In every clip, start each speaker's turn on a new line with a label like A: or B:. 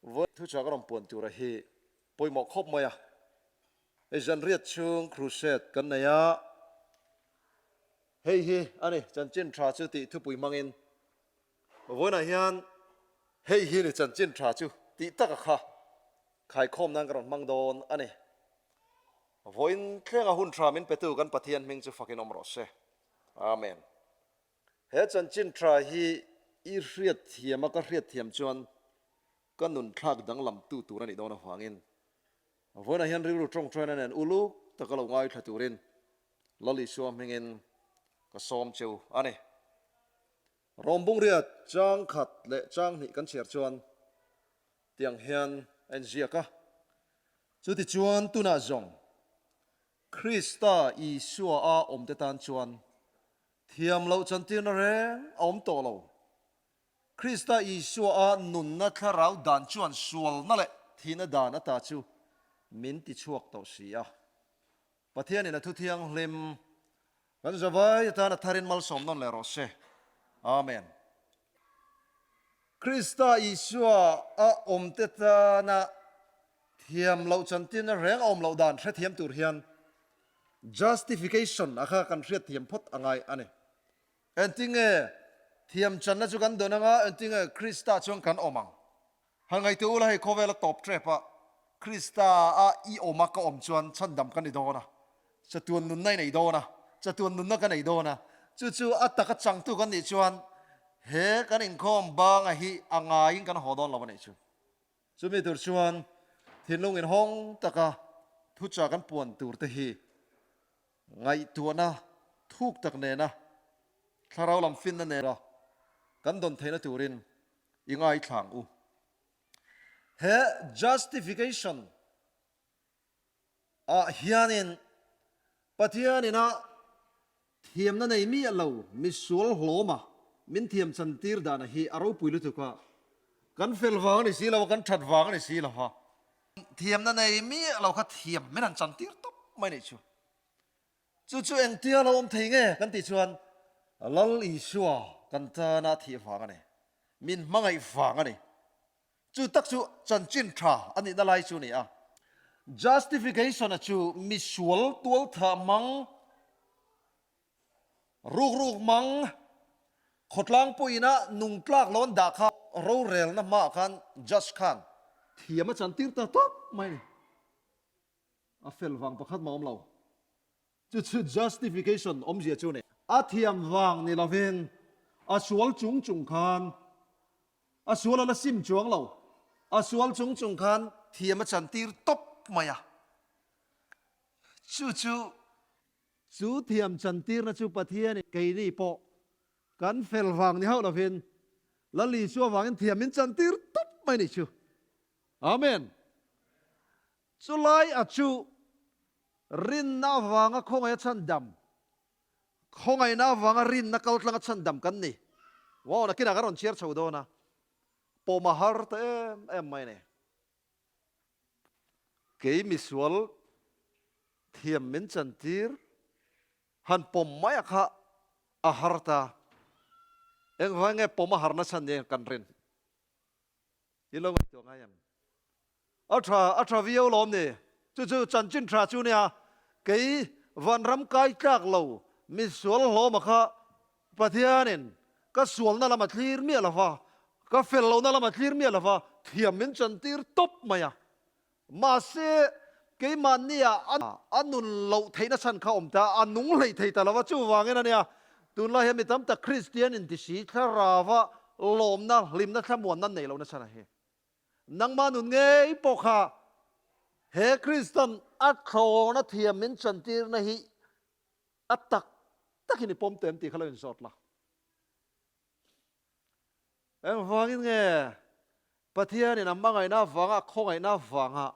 A: Vawi thuchah ka rawn puan tura hi pawimawh khawp mai a. Hei zanriat chhung crusade kan nei a, hei hi a ni chanchin tha chu tih thupui hmangin vawiinah hian hei hi ni chanchin tha chu tih taka kha khaikhawm nan ka rawn hmang dawn a ni. Vawiin thlenga hun tha min petu kan Pathian hming chu fakin awm rawh se. Amen. He chanchin tha hi i hriatthiam a ka hriatthiam chuan ka nun thlak danglam tu tur a nih dawn avangin vawiinah hian rilru tawngtaina nen uluk taka lo ngaithla turin Lal Isua hmingin ka sawm cheu a ni. Rawm bungriat chang khat leh chang hnih kan chhiar chuan tiang hian a inziak a, Chutichuan tunah zawng Krista Isua a awmte tan chuan thiam loh chantirna reng a awm tawh lo. Krista Isua a nunna thlarau dan chuan sualna leh thihna dan ata chu min tichhuak tawh si a. Pathianin a thu thianghlim kan zavai atan a tharin malsawm nawn leh rawh se. Amen. Krista Isua a awmte tana thiam loh chantirna reng a awm loh dan hrethiam tur hian justification a kha kan hriatthiam phawt a ngai a ni. Engtinge thiam channa chu kan dawn anga, engtinge Krista chuan kan awm ang? Han ngaihtuah ula hei khawvela tawp tep a, Krista a i awm a ka awm chuan chhandam ka ni dawn a, chatuan nunna i nei dawn a, chatuan nunna ka nei dawn a, chu chu a taka changtu kan nih chuan he kan inkhawm banga hi a ngaiin kan haw dawn lo a nih chu. Chumi tur chuan thinlung inhawng taka thuchah kan puan tur te hi Ngaihtuahna thuk tak nena thlarau lam finna nena kan dawn theihna turin i ngaithlang u. He justification ah hianin Pathian ina thiamna nei miah lo misual hlawma min thiam chantir dana hi a ropui lutuk a, kan fel vang a ni si lo a, kan that vang a ni si lo a, Thiamna nei miah lo kha thiam min han chantir tawp mai nih chu. Chu chu engtia lo awm thei nge kan tih chuan Lal Isua kan tana thih vang a ni, min hmangaih vang a ni. Chu tak chu chanchin tha a nihna lai chu a ni a. Justification-a chu misual tualthah hmang, Rukruk mang khawtlang pawhin-a nung tlak lo an dah kha rorelna hmaah khan judge khan thiam a chantir ta tawp mai a ni. A fel vang pakhat mah awm lo. Chu chu justification awmzia chu a ni. A thiam vang ni lovin a sual chung chung khan a sual a la sim chuang lo. A sual chung chung khan thiam a chantir tawp mai a. Chu chu Chu thiam chantirna chu Pathianin keini pawh kan fel vang ni hauh lovin Lal Isua vangin thiam min chantir tawp mai ni chu. Amen. Chu lai a chu rinna avanga khawngaih a chhandam, khawngaihna avanga rinna kaltlang a chhandam kan ni. Wow, nakinah kan rawn chhiar chho dawn a, pawm a har ta em em mai ni. Kei misual thiam min chantir han pawm mai a kha a har ta. Engvai nge pawm a harna chhan ni kan rin? I lo ngaihtuah ngai em? A tha, a tha viau lawm ni. Chu chu chanchin tha chu nia, kei vanram kai tlak lo misual hlawm a kha Pathianin ka sualna lam a thlir miah lo va, ka fel lohna lam a thlir miah lo va, thiam min chantir tawp mai a. Mahse, keimahnia a nun loh theihna chhan kha awm ta, a nung hleih thei ta lo va, chuvangin a nia, tunlai hian mi tam tak Kristian intisi thlarauva lawmna, hlimna, thlamuanna neih lohna chhan a hi. Nangmah nun ngei pawh kha he Kristan a thlawna thiam min chantirna hi A tak takin i pawm tem tih kha lo inzawt la. Engvangin nge Pathianin a hmangaihna avanga, a khawngaihna avanga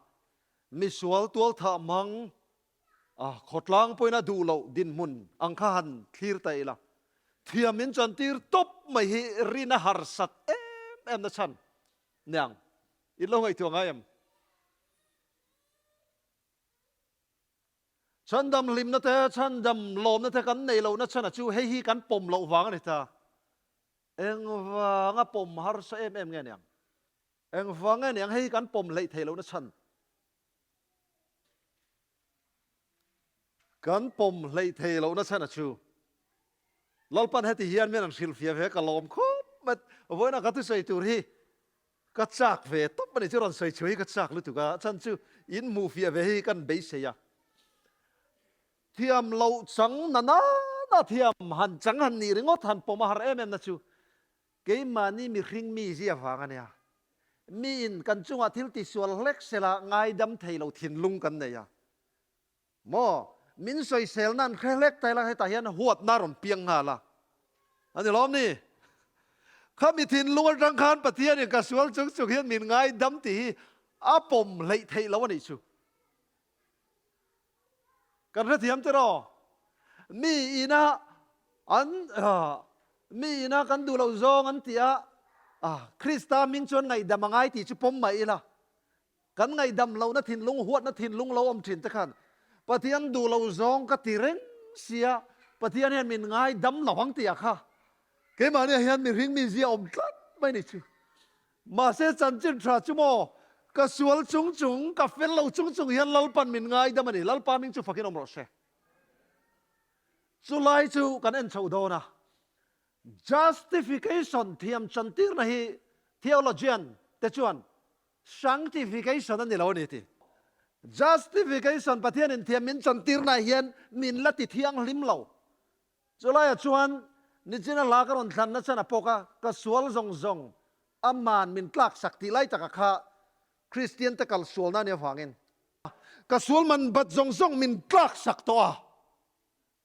A: misual tualthah hmang a khawtlang pawhin a duh loh dinhmun ang kha han thlir ta ila. Thiam min chantir tawp mai hi rin a harsat em em na chhan niang in lo ngaihtuah ngai em? Chhandam hlimna te, chhandam lawmna te kan neih lohna chhan a chu hei hi kan pawm loh vang a ni ta. Engvanga pawm harsa em em nge niang? Engvang nge niang hei kan pawm hleih theih lohna chhan? Kan pawm hleih theih lohna chhan a chu Lalpan heti hian min an hrilhfiah ve ka lawm khawp mai. Vawiina ka thusawi tur hi ka chak ve tawp a ni chu rawn sawi chhuah hi ka chak lutuk a, a chhan chu in hmuhfiah ve hi kan beisei a. Thiam loh chang na nana thiam han chang han nih ringawt han pawm a har em em na chu keimahni mihring mi zia vang a nia. Miin kan chungah thil tisual hlek sela ngaidam thei lo thinlung kan nei a. Maw? Min sawisel nan hre hlek ta ila hetah hian huatna a rawn piang nghal a. A ni lawm ni? Khami thinlung atang khan Pathianin ka sual chung chung hian min ngaidam tih hi a pawm hleih theih lo a nih chu. Kan hrethiam tiraw? Mi ina an mi ina kan duh loh zawng an ti a, Krista hming chuan ngaihdam a ngai tih chu pawm mai ila. Kan ngaihdam lohna thinlung, huatna thinlung lo awm thin te khan Pathian duh loh zawng ka ti reng sia, Pathian hian min ngaidam lo ang tih ah kha keimahni ah hian mihring mizia awm tlat mai ni chu. Mahse chanchin tha chu maw, ka sual chung chung, ka fel lo chung chung hian Lalpan min ngaidam a ni. Lalpa hming chu fakin awm rawh se. Chulai chu kan en chhoh dawn a. Justification thiam chantirna hi theologian te chuan sanctification a ni lo a ni ti. Justification Pathianin thiam min chantirna hian min la ti thianghlim lo. Chulaiah chuan nichina hla ka rawn thlanna chan a pawk a, ka sual zawng zawng aman min tlaksak tih lai taka kha Kristian te kal sualna a nih avangin ka sual man bat zawng zawng min tlaksak tawh a.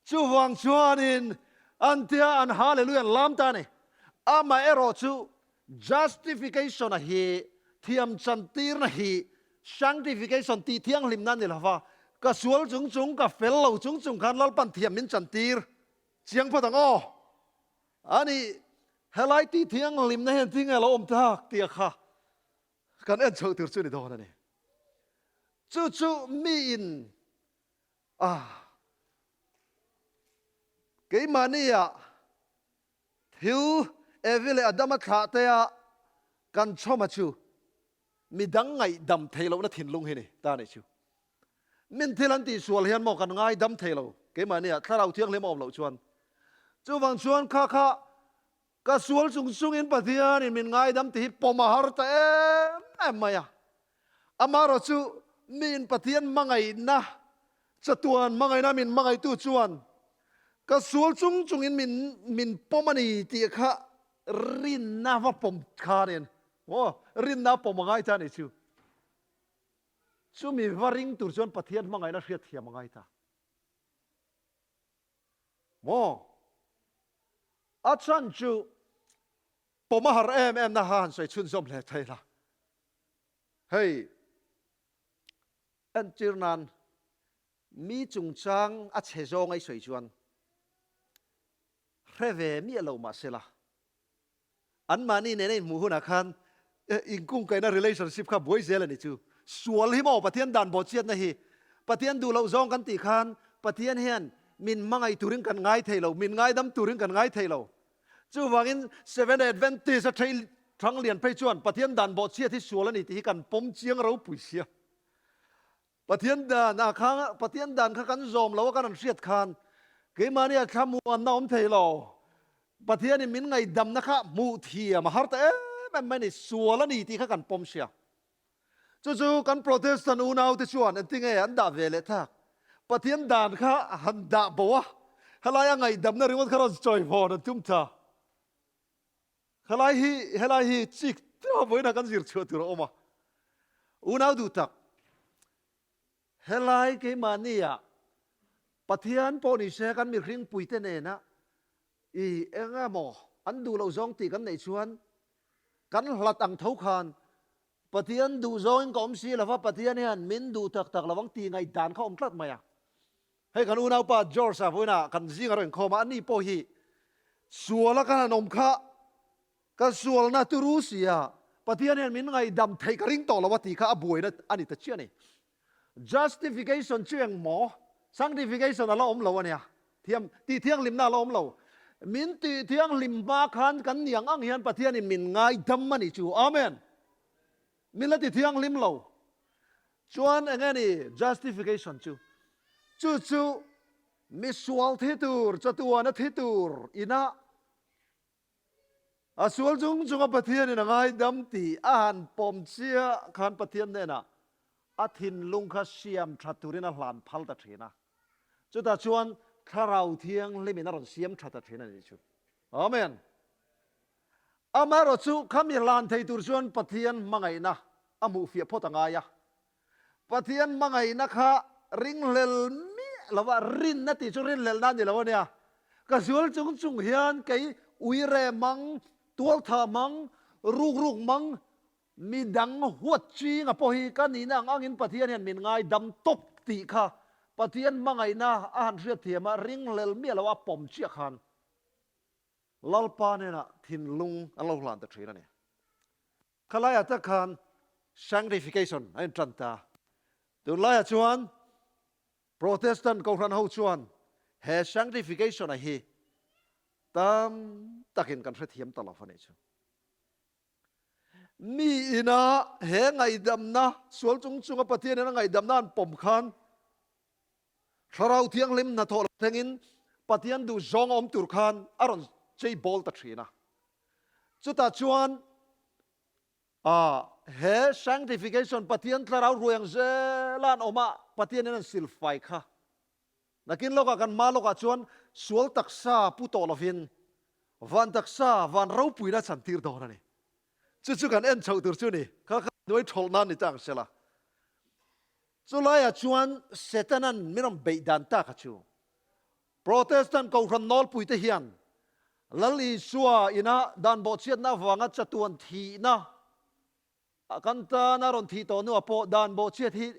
A: Chuvang chuanin an tia an Hallelujah an lam ta a ni. Amaherawh chu justification a hi thiam chantirna hi sanctification tih thianghlimna a ni lo va, ka sual chung chung, ka fel lo chung chung khan Lalpan thiam min chantir chiang phawt ang aw. A nih, helai tih thianghlimna hian tinge a lo awm tak tih a kha kan en chhoh tur chu ni dawn a ni. Chu chu miin A, keimahnia thil Evi leh Adama thlah tea kan chhawma chu midang ngaihdam thei lohna thinlung hi ni ta nih chu. Min thil an tihsual hian maw kan ngaidam thei lo keimahnia thlarau thianghlim a awm loh chuan. Chuvang chuan kha kha Ka sual chung chungin Pathianin min ngaidam tih hi pawm a har ta em em mai a. Amaherawh chu miin Pathian hmangaihna, chatuan hmangaihna min hmangaihtu chuan ka sual chung chungin min min pawm a ni tih kha rinna va pawm khanin maw rinna pawm a ngai ta a nih chu. Chumi va ring tur chuan Pathian hmangaihna hriatthiam a ngai ta. Maw? A chhan chu pawm a har em em na ha han sawi chhunzawm hle thei la. Hei, entir nan mi chungchang a chhe zawng a i sawi chuan hre ve miah lo mah se la. Anmahni nena inhmuh hunah khan inkungkaihna relationship kha buai zel a ni chu. Sual hi maw Pathian dan bawhchiatna hi Pathian duh loh zawng kan tih khan Pathian hian min hmangaih turin kan ngai thei lo, min ngaidam turin kan ngai thei lo. Chuvangin Seventh Day Adventist a thei thang lian phei chuan Pathian dan bawhchiat hi sual a ni tih hi kan pawm chiang ropui sia. Pathian dan ah kha Pathian dan kha kan zawm lo a kan an hriat khan keimahni ah thlamuanna awm thei lo. Pathianin min ngaihdamna kha hmuh thiam a har ta em em mai a ni, sual a ni tih kha kan pawm sia. Chu chu kan Protestant unaute chuan engtinge an dah ve leh thak? Pathian dan kha han dah bo a, helai a ngaihdamna ringawt kha rawn chawi vawn an tum ta. Helai hi helai hi chik tlem a vawiinah kan zir chhuah tur a awm a. Unau duh tak, helai keimahnia Pathian pawh ni se kan mihring puite nena i eng emaw an duh loh zawng tih kan neih chuan kan hlat ang tho khan Pathian duh zawngin ka awm si lova Pathian hian min duh tak tak lovang tih ngaihdan kha awm tlat mai a. Hei kan unaupa George-a vawiinah kan zing a rawn inkhawm a, ani pawh hi suala kan han awm kha ka sualna turu sia Pathian hian min ngaihdam theih ka ring tawh lo a tih kha a buaina a ni ta chiah a ni. Justification chu eng maw? Sanctification a la awm lo a nia. Thiam, tih thianghlimna a la awm lo. Min tih thianghlim hma khan kan niang ang hian Pathianin min ngaidam a ni chu. Amen. Min la ti thianghlim lo. Chuan eng nge ni justification chu? Chu chu misual thi tur, chatuana thi tur ina a sual chung chunga Pathianin a ngaidam tih a han pawm chiah khan Pathian hnenah a thinlung kha siam tha turin a hlan phal ta thin a. Chutah chuan Thlarau Thianghlimin a rawn siam tha ta thin a nih chu. Amen. Amaherawh chu khami hlan thei tur chuan Pathian hmangaihna a hmuh fiah phawt a ngai a. Pathian hmangaihna kha ringhlel miah lo va, rinna tih chu rinhlelhna a ni lo a nia. Ka zual chung chung hian kei uire hmang, tualthah hmang, rukruk hmang, midang huat chinga pawh hi ka nihna ang angin Pathian hian min ngaidam tawp tih kha Pathian hmangaihna a han hriatthiam a, ringhlel miah lo a pawm chiah khan Lalpa hnenah thinlung an lo hlan ta thin a ni. Khalaiah tak khan sanctification a intan ta. Tunlaiah chuan Protestant Kohhran ho chuan he sanctification a hi tam takin kan hrethiam ta lo a nih chu. Mi ina he ngaihdamna sual chung chunga Pathianin a ngaihdamna an pawm khan Thlarau Thianghlim hnathawh lo thlengin Pathian duh zawng a awm tur khan a rawn chei bawl ta thin a. Chutah chuan he sanctification Pathian Thlarau hruai ang zela an awm a, Pathianin an silfai kha. Nakin lawkah kan hma lawkah chuan sual taksa pu tawh lovin van taksa van ropuina chantir dawn a ni. Chu chu kan en chhoh tur chu ni. Kha kha hnuai thawlh nan ni ta ang sela. Chulaiah chuan Setanan min rawn beih dan tak a chu. Protestant Kohhran nawlpuite hian Lal Isua ina dan bawhchhiatna avanga chatuan thihna kan tana rawn thih tawh hnuah pawh dan bawhchhiat hi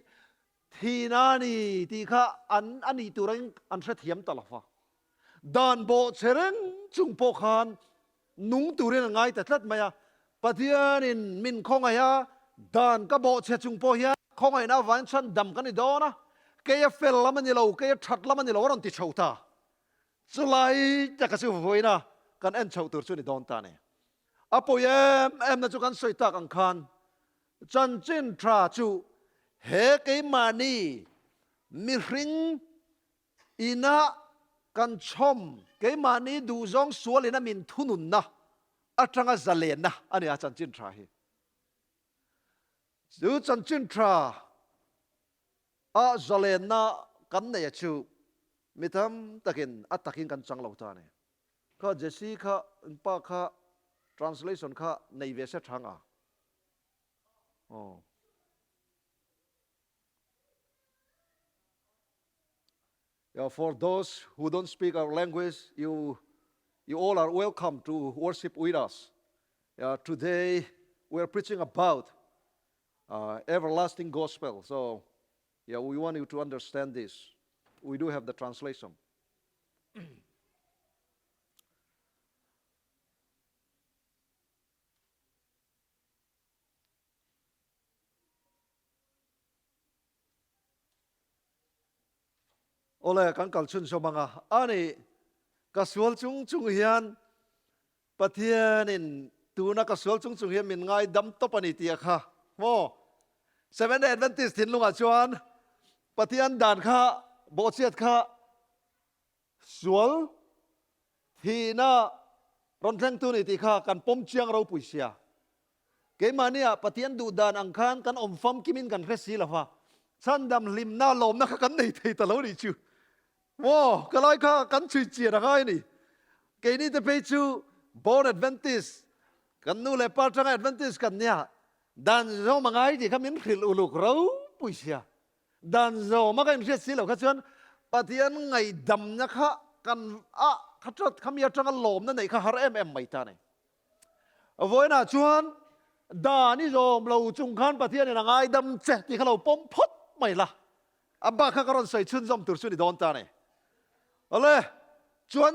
A: thihna a ni tih kha an a nih turin an hrethiam ta lo va. Dan bawhchhe reng chung pawh khan nung turin an ngai ta tlat mai a. Pathianin min khawngaih a, dan ka bawhchhe chung pawh hian khawngaihna avangin chhan dam ka ni dawn a, kei a fel lam a ni lo, kei a that lam a ni lo a rawn ti chho ta. Chulai taka chu vawiina kan en chhoh tur chu ni dawn ta a ni. A pawi em em na chu kan sawi tak ang khan chanchin tha chu he keimahni mihring Ina kan chhawm keimahni duhzawng sualin a min thununna atanga zalenna a ni a chanchin tha hi. Chu chanchin tha a zalenna kan nei a chu mi tam takin a takin kan chang lo ta a ni. Kha Jesse kha pa kha translation kha nei ve se tha nga? Aw. For those who don't speak our language, you, you all are welcome to worship with us. Uh, today, we are preaching about uh, everlasting gospel. So, yeah, we want you to understand this. We do have the translation. Awle, kan kal chhunzawm ang a. A ni, ka sual chung chung hian Pathianin tuna ka sual chung chung hian min ngaidam tawp a ni tih a kha. Maw? Seventh Day Adventist thinlungah chuan Pathian dan kha, bawhchhiat kha sual thihna rawn thlengtu ni tih kha kan pawm chiang ropui sia. Keimahnia Pathian duh dan ang khan kan awm famkimin kan hre si lo va, chhandam hlimna lawmna kha kan nei thei ta lo nih chu. Maw, ka lai kha kan chhui chian a ngai a ni. Keini te phei chu Born Adventist, kan nu leh pa atanga Adventist kan nia, dan zawm a ngai tih kha min hrilh uluk ropui sia. Dan zawma ka inhriat si lo kha chuan Pathian ngaihdamna kha kan a kha tat khami atanga lawmna neih kha har em em mai ta a ni. Vawiinah chuan dan i zawm lo chung khan Pathianin a ngaidam che tih kha lo pawm phawt mai la, a bak kha ka rawn sawi chhunzawm tur chu ni dawn ta a ni. Awle, chuan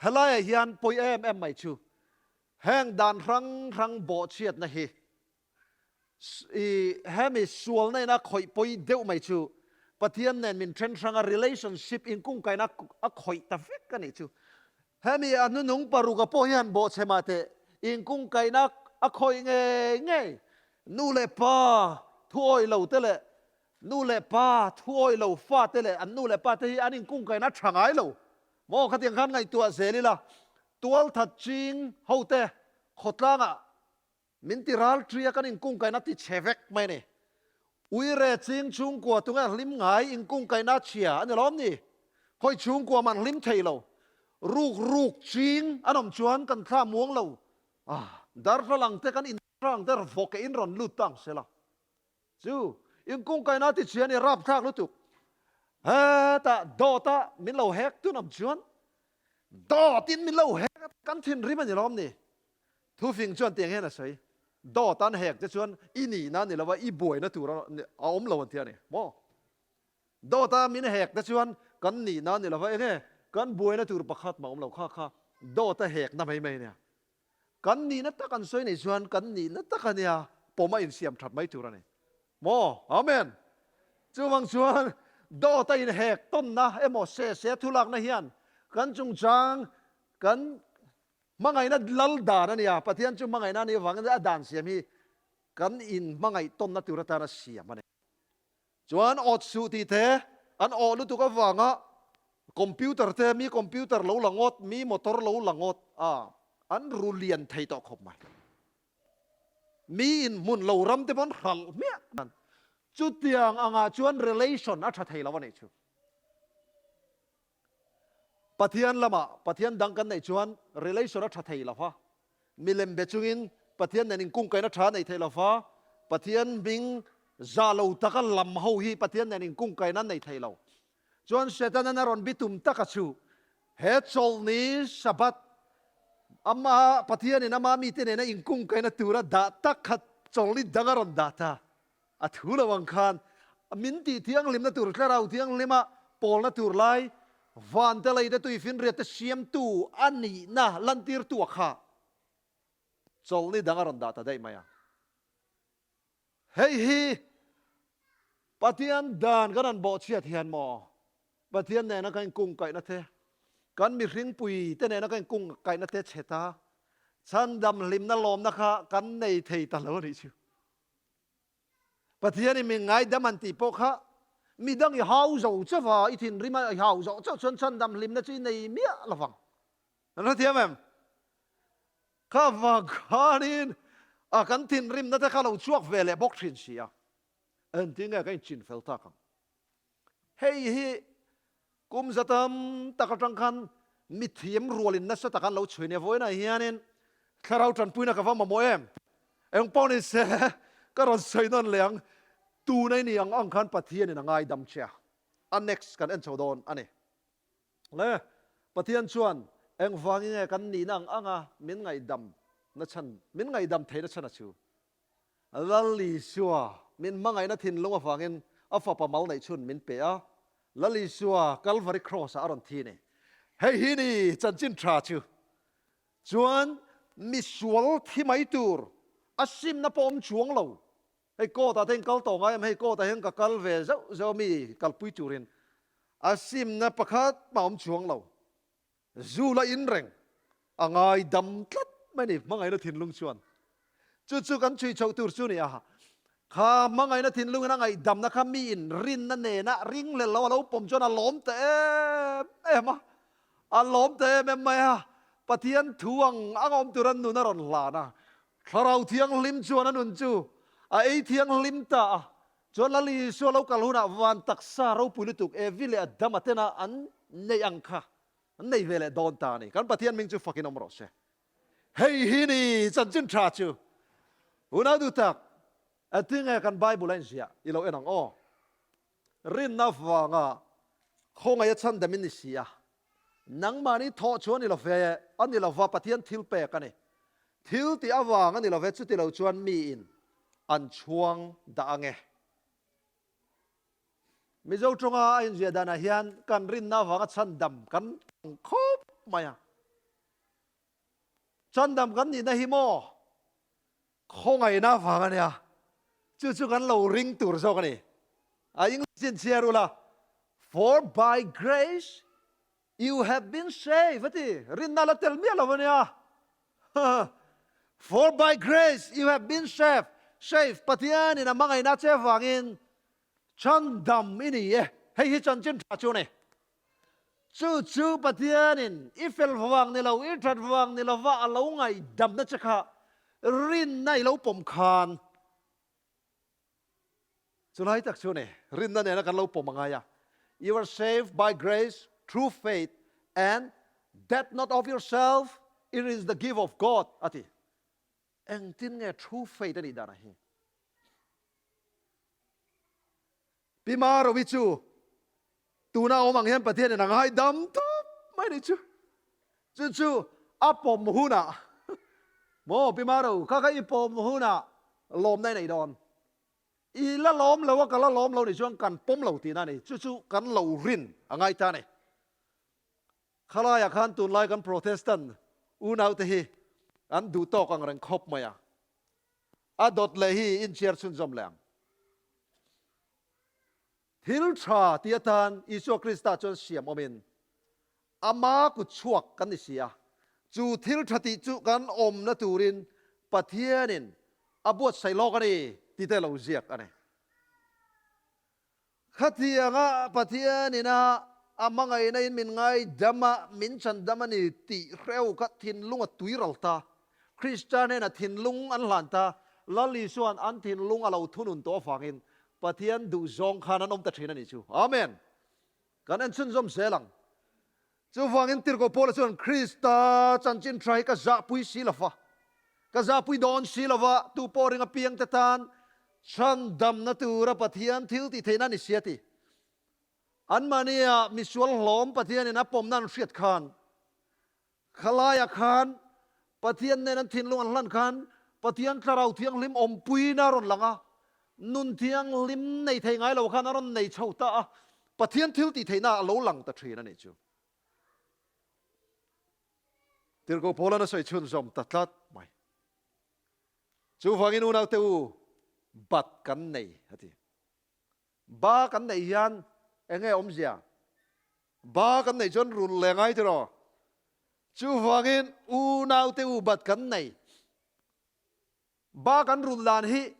A: helaiah hian pawi em em mai chu heng dan hrang hrang bawhchhiatna hi I hemi sualna in a khawih pawi deuh mai chu Pathian nen min then hrang a relationship inkungkaina a khawih ta vek a nih chu. Hemi a hnunung paruka pawh hian bawhchhe mah teh inkungkaina a khawih ngei ngei. Nu leh pa thuawih lo te leh nu leh pa thuawih lo fa te leh an nu leh pa te hi an inkungkaihna a tha ngai lo maw? Khatiang khan ngaihtuah zel ila, tualthat ching ho te khawtlangah Min ti ral ṭia kan inkungkaihna ti chhe vek mai a ni. Uire ching chhungkua tunge hlim ngai inkungkaihna chhia a ni lawm ni? Khawi chhungkua mah an hlim thei lo. Ruk ruk ching an awm chuan kan thla muang lo. Ah, darthlalang te kan inrang te vawk in rawn lut ta ang sela. Chu inkungkaihna ti chhia a ni rapthlak lutuk. Hetah dawta min lo hek tun awm chuan dawtin min lo hek a kan thinrim a ni lawm ni? Thufing chuan tiang hian a sawi, Dawt an hek te chuan i nihna a ni lo a, i buaina tur a awm lo an ti a ni maw? Dawt a min hek te chuan kan nihna a ni lo a, enge kan buaina tur pakhat mah awm lo kha kha dawt a hekna mai mai a nia. Kan nihna tak an sawi nei chuan kan nihna tak a nia, pawm a insiam that mai tur a ni maw? Amen! Chuvang chuan dawt a inhek tawnna emaw se se thulakna hian kan chungchang kan Hmangaihna lal dan a nia, Pathian chu hmangaihna a nih avangin a dan siam hi kan inhmangaih tawnna tur atana siam a ni. Chuan awt suh tih te an awh lutuk avanga computer te, mi computer lo la ngawt, mi motor lo la ngawt a, an ru lian thei tawh khawp mai. Mi inhmun lo ram te pawh an hralh hmiah. Chutiang angah chuan relation a tha thei lo a nih chu. Pathian lamah Pathian dang kan neih chuan relation a tha thei lo va, milem be chungin Pathian nen inkungkaihna tha a nei thei lo va, Pathian hming zah lo taka lam ho hi Pathian nen inkungkaihna an nei thei lo. Chuan Setanan a rawn bitum taka chu he chawlhni Sabbath ama Pathianin ama mite nena inkungkaihna tura dah tak kha chawlhni dang a rawn dah ta. A thu lo ang khan min tih thianghlimna tur Thlarau Thianghlima pawlna tur lai van te lei te tuifinriat te siamtu a nihna lantirtu a kha chawlhni dang a rawn dah ta daih mai a. Hei hi Pathian dan kan han bawhchhiat hian maw Pathian nena kan inkungkaihna te, kan mihringpui te nena kan inkungkaihna te chhe ta chhandam hlimna lawmna kha kan nei thei ta lo a nih chu. Pathian in min ngaidam an tih pawh kha midang i hau zo chauh va, i thinrim a i hau zawh chauh chuan chhandam hlimna chu i nei miah lo vang. An hrethiam em? Kha vang khanin a kan thinrimna te kha lo chhuak ve leh bawk thin si a. Engtin nge ka inchin fel tak ang? Hei hi kum za tam tak atang khan mithiam rualin nasa taka an lo chhui nia. Vawiinah hianin thlarau tanpuina ka va mamawh em? Eng pawh ni se ka rawn sawi nawn leh ang, tuna i nih ang ang khan Pathianin a ngaidam che a. A next kan en chho dawn a ni. Le, Pathian chuan engvangin nge kan nihna ang anga min ngaihdam na chhan, min ngaihdam theihna chhan a chu? Lal Isua min hmangaihna thinlung avangin a Fapa mal neih chhun min pe a, Lal Isua Kalvari Kraws-ah a rawn thi ni. Hei hi ni chanchin tha chu. Chuan misual thi mai tur a simna pawh awm chuang lo. Hei court-ah te hian kal tawh ngai em? Hei court-ah hian ka kal ve zeuh zeuh a mi kalpui turin a simna pakhat mah awm chuang lo. Zu la in reng a ngai dam tlat mai ni hmangaihna thinlung chuan. Chu chu kan chhui chhoh tur chu ni a, kha hmangaihna thinlungin a ngaihdamna kha miin rinna nena ringhlel lo a lo pawm chuan a lawm ta em em a, a lawm ta em em mai a, Pathian thu ang ang awm tura nun a rawn hlan a, Thlarau Thianghlim chuan a nun chu a ei thianghlim ta a, chuan Lal Isua lo kal hunah van taksa ropui lutuk Evi leh Adama tena an neih ang kha an nei ve leh dawn ta a ni. Kan Pathian hming chu fakin awm rawh se. Hei hi ni chanchin tha chu. Unau duh tak, engtin nge kan Bible a inziah i lo en ang aw? Rinna vanga khawngaih a chhandam in ni si a, nangmahni thawh chu a ni lo ve, a ni lo va, Pathian thil pek a ni. Thil tih avang a ni lo ve, chuti lo chuan miin an chhuang dah ang e. Mizo tawnga a inziah danah hian kan rinna avanga chhandam kan ang khawp mai a. Chhandam kan nihna hi maw khawngaihna avang a nia, chu chu kan lo ring tur zawk a ni. A English in chhiar ula, For by grace you have been saved a ti, rinna la tel miah lo a nia. For by grace you have been saved. Save, Pathianin a hmangaihna che vangin chhandam i ni e. Hei hi chanchin tha chu a ni. Chu chu Pathianin i fel vang ni lo, i that vang ni lova a lo ngaihdamna che kha rinna i lo pawm khan Chulai tak chu a ni, rinna nena kan lo pawm a ngai a. You are saved by grace through faith and that not of yourself, it is the gift of God a ti. Engtin nge through faith a nih dan a hi? Pi Marovi chu tuna awm ang hian Pathianin a ngaidam tawp mai ni chu. Chu chu a pawm hunah maw Pi Maro kha kha i pawm hunah lawmna i nei dawn. I la lawm lo a ka la lawm lo nih chuan kan pawm lo tihna a ni. Chu chu kan lo rin a ngai ta a ni. Khalaiah khan tunlai kan Protestant unaute hi an duh tawk ang reng khawp mai a. A dawt leh hi inchhiar chhunzawm leh ang. Thil tha ti atan Isua Krista chuan siam awmin ama kut chhuak kan ni si a, chu thil tha tih chu kan awmna turin Pathianin a buatsaih lawk a ni tih te lo ziak a ni. Khatianga Pathianin a a hmangaihna in min ngaidam a, min chandam a ni tih hreu kha thinlung a tuiral ta. Krista hnena thinlung an hlan ta. Lal Isua'n an thinlung a lo thunun tawh avangin Pathian duhzawng khan an awm ta thin a nih chu. Amen! Kan en chhunzawm zel ang. Chuvangin Tirhkoh Paula chuan Krista chanchin tha hi ka zahpui si lo va, ka zahpui dawn si lo va, tu pawh ring apiangte tan chhandamna tura Pathian thil tih theihna a ni si a ti. Anmahnia misual hlawm Pathianin a pawmna an hriat khan, Khalaiah khan Pathian nen an thinlung an hlan khan Pathian Thlarau Thianghlim awmpuina a rawn lang a, nun thianghlim nei thei ngai lo khan a rawn nei chho ta a, Pathian thil tih theihna a lo lang ta thin a nih chu. Tirhkoh Paula'n a sawi chhunzawm ta tlat mai. Chuvangin unaute u, bat kan nei a ti. Ba kan neih hian eng nge awmzia? Ba kan neih chuan rul leh ngai tiraw? Chuvangin unaute u bat kan nei. Ba kan rul dan hi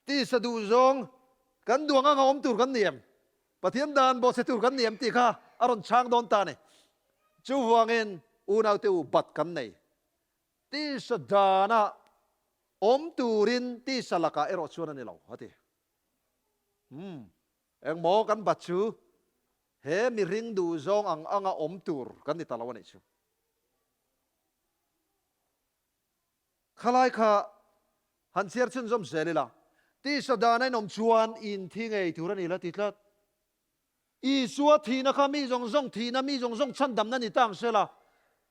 A: tisa duh zawng kan duang anga awm tur kan ni em? Pathian dan bawhchhe tur kan ni em tih kha a rawn chhang dawn ta a ni. Chuvangin unaute u bat kan nei. Tisa dana awm turin tisa lakah erawh chuan a ni lo a ti. Umm, engmaw kan bat chu he mihring duh zawng ang anga awm tur kan ni ta lo a nih chu. Khalai kha han chhiar chhunzawm zel ila, tisa dan a inawm chuan inthi ngei tur a ni la ti tlat. Isua thihna kha mi zawng zawng thihna, mi zawng zawng chhandamna ni ta ang sela,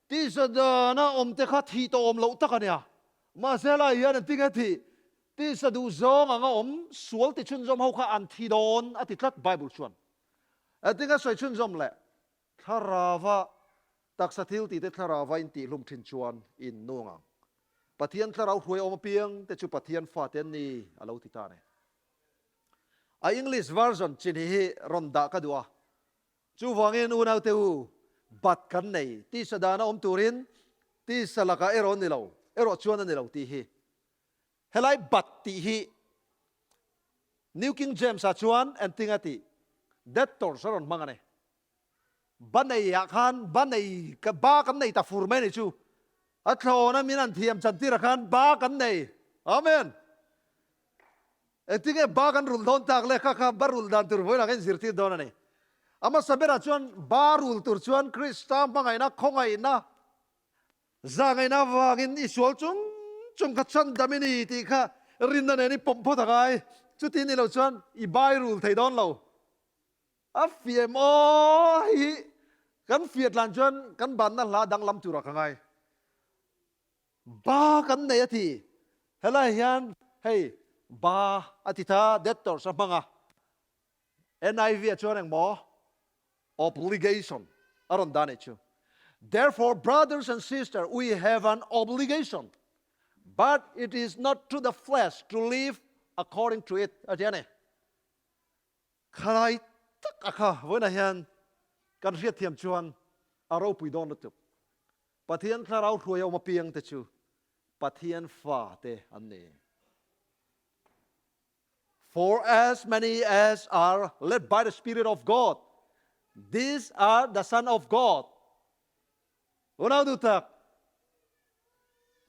A: tisa dana awmte kha thih tawh awm loh tak a nia. Mahse helai hian an ti nge thih? Tisa duh zawng anga awm sual ti chhunzawm ho kha an thi dawn a ti tlat Bible chuan. Engtin a sawi chhunzawm le? Thlarauva taksa thil tihte thlarauva in tihhlum thin chuan in nung ang. Pathian thlarau hruai awm apiang te chu Pathian fate an ni a lo ti ta a ni. A English version chin hi hi rawn dah ka duh a. Chuvangin unaute u, bat kan nei, tisa dana awm turin tisa lakah erawh ni lo, erawh chuan a ni lo tih hi. Helai bat tih hi New King James-ah chuan enting a tih? Debtors a rawn hmang a ni. Ba nei ah khan ba nei ba kan nei ta fur mai a ni chu. A thlawna min an thiam chantir ah khan ba kan nei. Amen. Engtin nge ba kan rulh dawn tak le kha kha ba rulh dan tur vawiin ah khan inzirtir dawn a ni. A hmasa berah chuan ba rulh tur chuan Krista hmangaihna khawngaihna Zahngaihna avangin i sual chung chung kha chhandam i ni tih kha rinna nen i pawm phawt a ngai. Chuti ni lo chuan i bai rul thei dawn lo. A fiam aw hi kan fiat lan chuan kan banna hla danglam turah ka ngai. Ba kan nei a ti. Helai hian hei ba a ti tha debtors a hmang a. NIV ah chuan engmaw obligation a rawn dah anih chu. Therefore brothers and sisters we have an obligation but it is not to the flesh to live according to it a ti a ni. Khalai tak a kha vawiinah hian kan hriatthiam chuan a ropui dawn lutuk. Pathian thlarau hruai a awm apiang te chu Pathian fa te an ni. For as many as are led by the Spirit of God, these are the son of God. Unau duh tak,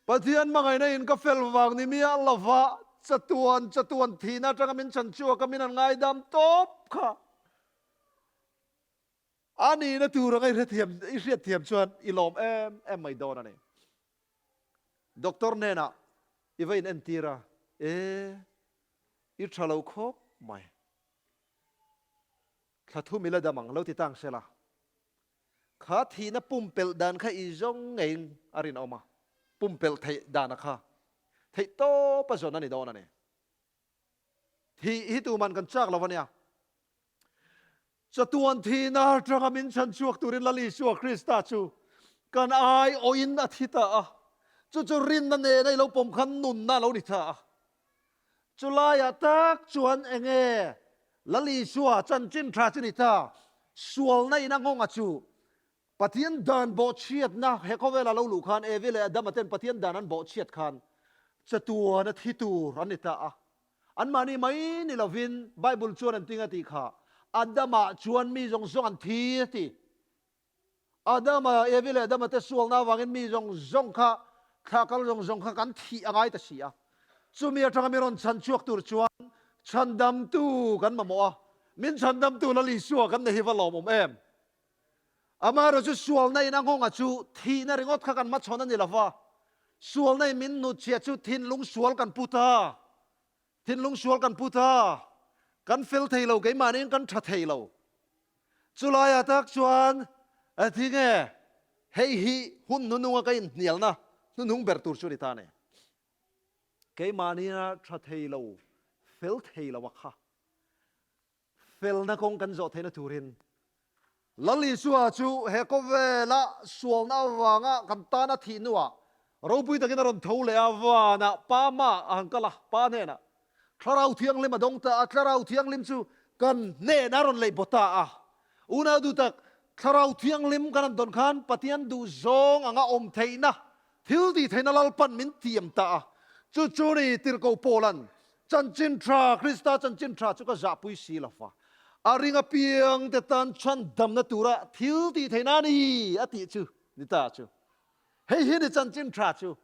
A: Pathian hmangaihna in ka fel vang ni miah lova chatuan chatuan thihna atanga min chhan chhuak a min an ngaidam tawp kha. A nihna tur anga i hrethiam i hriatthiam chuan i lawm em em mai dawn a ni. Doctor hnenah i va inentir a, E, i tha lo khawp mai. Thla thum i la dam ang, lo ti tang sela. Kha thihna pumpelh dan kha i zawng ngeiin a rinawm a, pumpelh theih dana kha theih tawp a zawn a ni dawn a ni. Thih hi tuman kan chak lo a nia. Chatuan thihna atanga min chhan chhuak turin Lal Isua Krista chu kan aiawhin a thi ta a. Chu chu rinna nena i lo pawm khan nunna a lo ni ta a. Chulaiah tak chuan enge Lal Isua chanchin tha chu ni ta? Sualna in a nghawnga chu Pathian dan bawhchhiatna he khawvela lo luh khan Evi leh Adama ten Pathian dan an bawhchhiat khan chatuan a thi tur an ni ta a. Anmahni mai ni lovin Bible chuan an ting a tih kha, Adama chuan mi zawng zawng an thi a ti. Adama, Evi leh Adama te sualna avangin mi zawng zawng kha, thla kal zawng zawng kha kan thih a ngai ta si a. Chumi atanga mi rawn chhan chhuak tur chuan chhandamtu kan mamawh a, min chhandamtu Lal Isua kan nei hi va lawmawm em? Amaherawh chu sualna in a nghawnga chu thihna ringawt kha kan hmachhawn a ni lo va, sualna in min hnutchhiah chu thinlung sual kan pu ta, thinlung sual kan pu ta, kan fel thei lo, keimahniin kan tha thei lo. Chulaiah tak chuan a thi nge hei hi hun hnuhnunga ka inhnialna hnuhnung ber tur chu a ni ta a ni. Keimahnia tha thei lo, fel thei lo a kha. Felna kawng kan zawh theihna turin Lal Isua chu he khawvela sualna avanga kan tana thih hnuah ropui takin a rawn tho leh a, vanah Pa hmaah a han kal a, Pa hnenah Thlarau Thianghlim a dawng ta a, Thlarau Thianghlim chu kan hnenah a rawn leih baw ta a. Unau duh tak, Thlarau Thianghlim kan han dawn khan Pathian duhzawng anga awm theihna, thil tih theihna Lalpan min tiam ta a. Chu chu ni Tirhkoh Paula'n Chanchin tha, Krista chanchin tha chu ka zahpui si lo va, a ring apiang te tan chhandamna tura thil tih theihna a ni, a tih chu ni ta chu. Hei hi ni chanchin tha chu.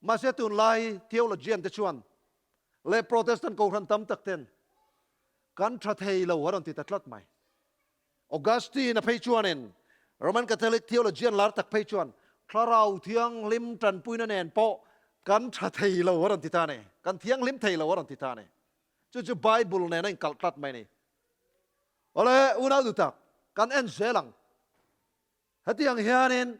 A: Mahse tunlai theologian te chuan leh Protestant kohhran tam tak ten kan tha thei lo a rawn ti ta tlat mai. Augustine a phei chuanin Roman Catholic theologian lar tak phei chuan Thlarau Thianghlim tanpuina nen pawh kan tha thei lo a rawn ti ta a ni. Kan thianghlim thei lo a rawn ti ta a ni. Chu chu Bible nen a inkalh tlat mai a ni. Awle, unau duh tak, kan en zel ang. Hetiang hianin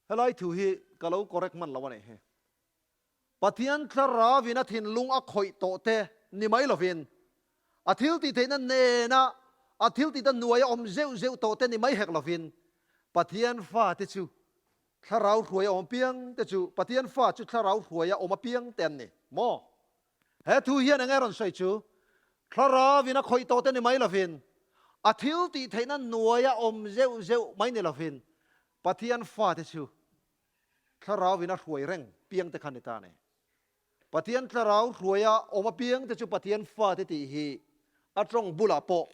A: Helai thu hi ka lo correct hman lo a nih hi. Pathian Thlarauin a thinlung a khawih tawh te ni mai lovin, a thil tih theihna nena a thil tihna hnuaia awm zeuh zeuh tawh te ni mai hek lovin, Pathian fate chu Thlarau hruaia awm apiang te chu Pathian fa chu Thlarau hruaia awm apiang te an ni maw? He thu hian enge rawn sawi chu? Thlarauin a khawih tawh te ni mai lovin, a thil tih theihna hnuaia awm zeuh zeuh mai ni lovin, Pathian fate chu Thlarauin a hruai reng piang te kha ni ta a ni. Pathian Thlarau hruaia awm apiang te chu Pathian fate tih hi a tawng bulah pawh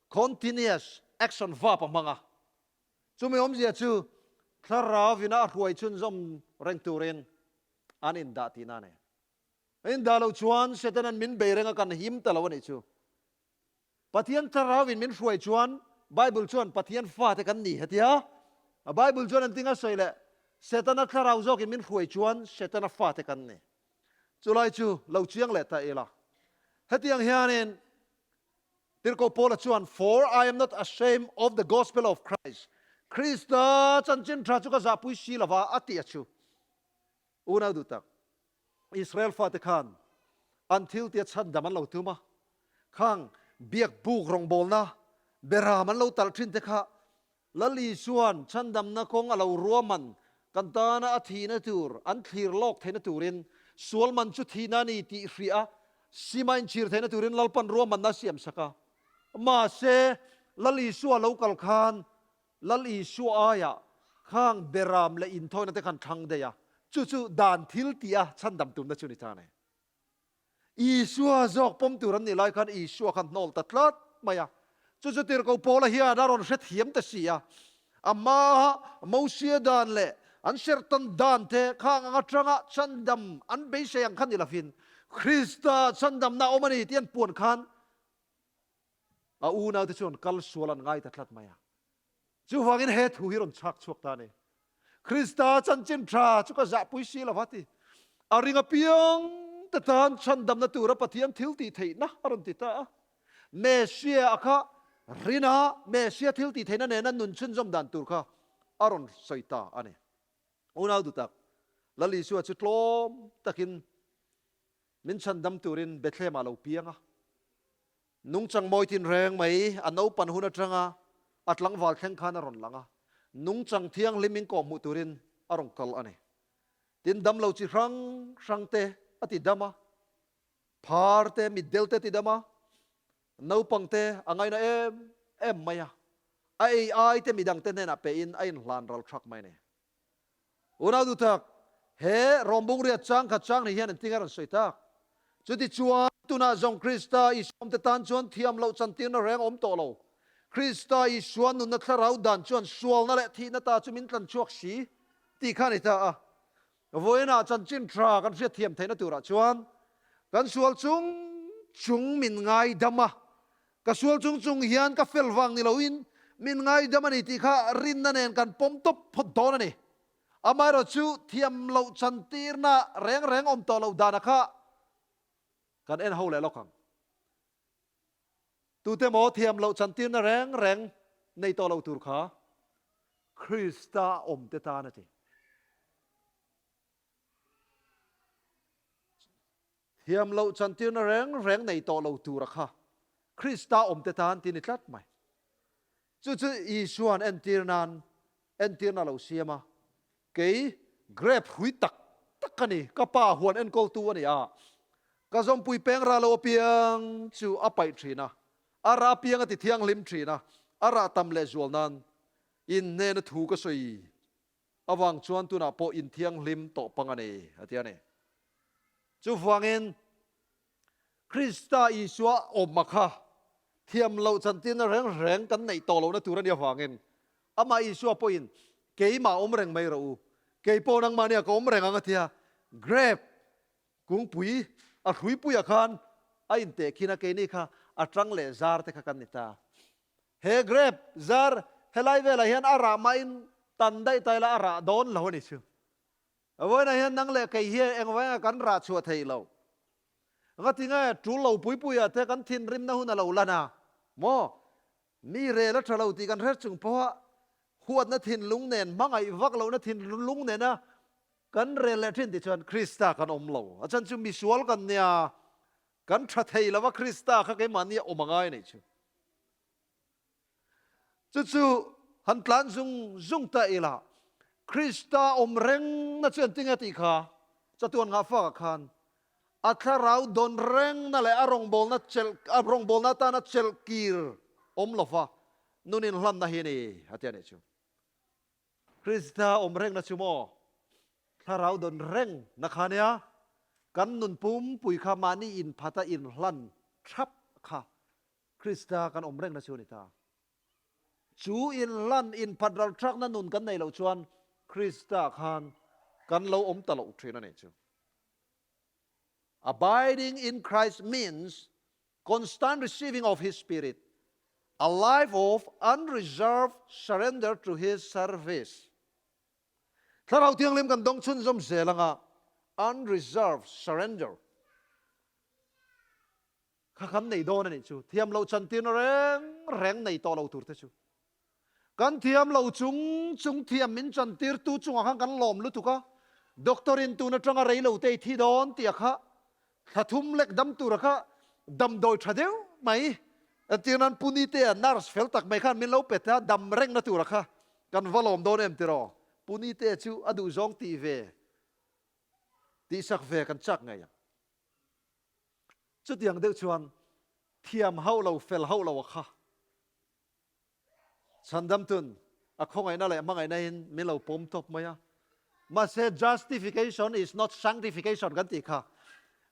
A: continuous action verb a hmang a. Chumi awmzia chu Thlarauin a hruai chhunzawm reng turin an indah tihna a ni. A indah loh chuan Setanan min bei reng a kan him ta lo a nih chu. Pathian Thlarauin min hruai chuan Bible chuan Pathian fate kan ni hetia a Bible chuan an tinga sawi leh Setana Thlarau zawkin min hruai chuan Setana fate kan ni. Chulai chu lo chiang leh ta ila. Hetiang hianin Tirhkoh Paula chuan For I am not ashamed of the gospel of Christ, Krista chanchin tha chu ka zahpui si lova a tih a chu. Unau duh tak. Israel fate khan an thil tia chhandam an lo tum a, khang biak buk rawngbawlna beram an lo talh thin te kha Lal Isua'n chhandamna kawng a lo ruahman kan tana a thihna tur an thlir lawk theihna turin sual man chu thihna a ni tih hria a, sima inchhir theihna turin Lalpan ruahmanna a siam sak a. Mahse, Lal Isua lo kal khan Lal Isua aiah. Khang beram leh inthawina te khan thlang daih a, chu chu dan thil tih a chhandam tumna chu ni ta a ni. Isua zawk pawm tur an nih lai khan Isua khan hnawl ta tlat mai a. Chu chu Tirhkoh Paula hian a rawn hrethiam ta si a. Amaha Mosia dan leh an serhtan dan te khang ang atanga chhandam an beisei ang kha ni lovin Krista chhandamna a awm a ni tih an puan khan a unaute chuan kal sual an ngai ta tlat mai a. Chuvangin he thu hi rawn chhak chhuak ta a ni. Krista chanchin tha chu ka zahpui si lo va ti. A ring apiang te tan chhandamna tura Pathian thil tih theihna a rawn ti ta a. Messia a kha rina Messia thil tih theihna nena nun chhunzawm dan tur kha a rawn sawi ta a ni. Unau dutak, Lal Isua chu tlawm takin min chhandam turin Bethlehem ah lo piang a. Nungchang mawi tinreng mai a naupan hun atanga a tlangval thleng khan a rawn lang a, nungchang thianghlim in kawhhmuh turin a rawn kal a ni. Tin, damlo chi hrang hrang te a ti dam a, phar te, mitdel te a ti dam a, naupang te a ngaina em em mai a, a ei ai te midang te hnenah pe in a inhlan ral thak mai a ni. Unau duhtak, he rawngbung riat chang khat chang ni hian engtin a rawn sawi tak? Chutichuan, tunah zawng Krista Isuamte tan chuan thiam loh chantirna reng a awm tawh lo. Krista Isua nunna thlarau dan chuan sualna leh thihna ta chu min tlan chhuak si tih kha a ni ta a. Vawiinah chanchin tha kan hriatthiam theihna turah chuan kan sual chung chung min ngaidam a, Ka sual chung chung hian ka fel vang ni loin min ngaidam a ni tih kha rinna nen kan pawm tawp phawt dawn a ni. Amaherawh chu thiam loh chantirna reng reng awm tawh loh dana kha kan en ho leh lawk ang. Tute maw thiam loh chantirna reng reng nei tawh lo tur kha Krista awmte tan a ti. Thiam loh chantirna reng reng nei tawh lo tura kha Krista awmte tan ti ni tlat mai. Chu chu Isua'n entir nan entirna a lo siam a, Kei grape hrui tak tak ka ni, ka pa huan enkawltu a ni a, ka zawmpui peng rah lo apiang chu a paih thin a, a rah apiang a ti thianghlim thin a, a rah tam lehzual nan inhnena thu ka sawi Avang chuan tunah pawh inthianghlim tawh pang a ni, a ti a ni. Chuvangin, Krista Isua awmma kha thiam loh chantirna reng reng kan neih tawh lohna tur a nih avangin, amah Isua pawhin, Keimah awm reng mai rawh u, kei pawh nangmahnia ka awm reng ang a ti a. Grape kungpui a hruipuiah khan a intehkhin a, keini kha a tang leh zar te kha kan ni ta. He grape zar helai velah hian a rah mahin tan daih ta ila a rah dawn lo a ni chu. Vawiinah hian nang leh kei hi engvainga kan rah chhuah thei lo. Ngatinge tul lo pui puiah te kan thinrimna hun a lo lan a maw? Mi rel a tha lo tih kan hre chung pawha huatna thinlung nen hmangaih vak lohna thinlung nena kan rel leh thin tih chuan Krista kan awm lo. A chhan chu misual kan nia Kan tha thei lova Krista kha keimahni a awm a ngai anih chu. Chu chu han tlan zung zung ta ila, Krista awm rengna chu engtinge tih kha chatuan ngah fakah khan a thlarau dawn rengna leh a rawngbawlna chelh a rawngbawlna atana chelh kir awm lova nun inhlanna hi a ni a ti anih chu. Krista awm rengna chu maw thlarau dawn reng na kha nia, kan nun pumpui kha mahni inphata inhlan thap kha Krista kan awm rengna chu a ni ta. Chu inhlan inphat ralthlakna nun kan neih loh chuan Krista khan kan lo awm ta loh thin a nih chu. Abiding in Christ means constant receiving of His Spirit, a life of unreserved surrender to His service. Thlarau Thianghlim kan dawng chhunzawm zel anga unreserved surrender kha kan nei dawn a nih chu. Thiam loh chantirna reng reng nei tawh lo tur te chu. Kan thiam lo chung chung thiam min chantirtu chungah khan kan lawm lutuk a, doctor in tun atanga rei lo te i thi dawn tih a kha thla thum lek dam tura kha damdawi tha deuh mai entir nan Pu Nitea nurse fel tak mai khan min lo pe ta dam rengna tura kha kan va lawm dawn em tiraw Pu Nitea chu a duhzawng tih ve tihsak ve kan chak ngei ang. Chutiang deuh chuan thiam hauh lo fel hauh lo a kha Chhandamtun. A khawngaihna leh hmangaihna in min lo pawm tawp mai a. Mahse justification is not sanctification kan tih kha.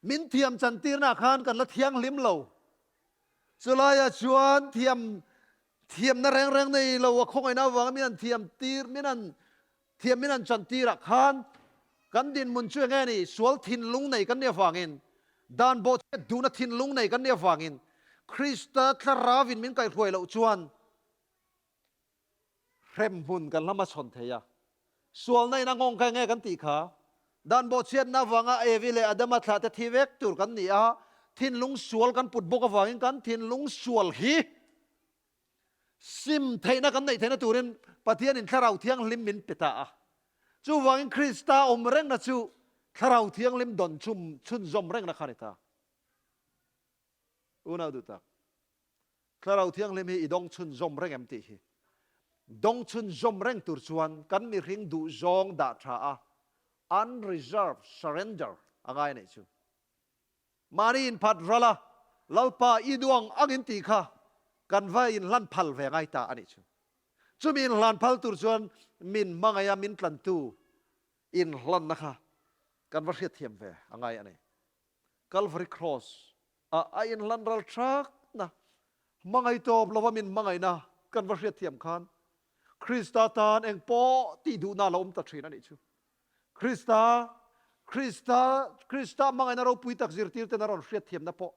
A: Min thiam chantirna khan kan la thianghlim lo. Chulaiah chuan thiam thiamna reng reng nei lo a khawngaihna avanga min an thiam tir min an thiam min an chantirah khan kan dinhmun chu enge ni sual thinlung nei kan nih avangin dan bawhchhiat duhna thinlung nei kan nih avangin Krista thlarauin min kaihhruai loh chuan Hremhmun kan hlama chhawn thei a, sualna in a nghawng kha enge kan tih kha? Dan bawhchhiatna avanga Evi leh Adama thlah te thi vek tur kan ni a, thinlung sual kan put bawk avangin kan thinlung sual hi sim theihna kan neih theihna turin Pathianin Thlarau Thianghlim min pe ta a. Chuvangin Krista awm rengna chu Thlarau Thianghlim dawn chhum chhunzawm rengna kha a ni ta. Unau duh tak. Thlarau Thianghlim hi i dawng chhunzawm reng em tih hi dawng chhunzawm reng tur chuan kan mihring duhzawng dah tha a, unreserved surrender a ngai a nih chu. Mahni inphat ral a, Lalpa i duh ang angin tih kha kan va inhlan phal ve ngai ta a nih chu. Chumi inhlan phal tur chuan min hmangaih a min tlantu inhlanna kha kan va hriatthiam ve a ngai a ni. Calvary Cross ah a inhlan ral thakna, hmangaih tawp lova min hmangaihna kan va hriatthiam khan Krista tan eng pawh tih duhna a lo awm ta thin a nih chu. Krista, Krista, Krista hmangaihna ropui tak zirtir ten a rawn hriatthiamna pawh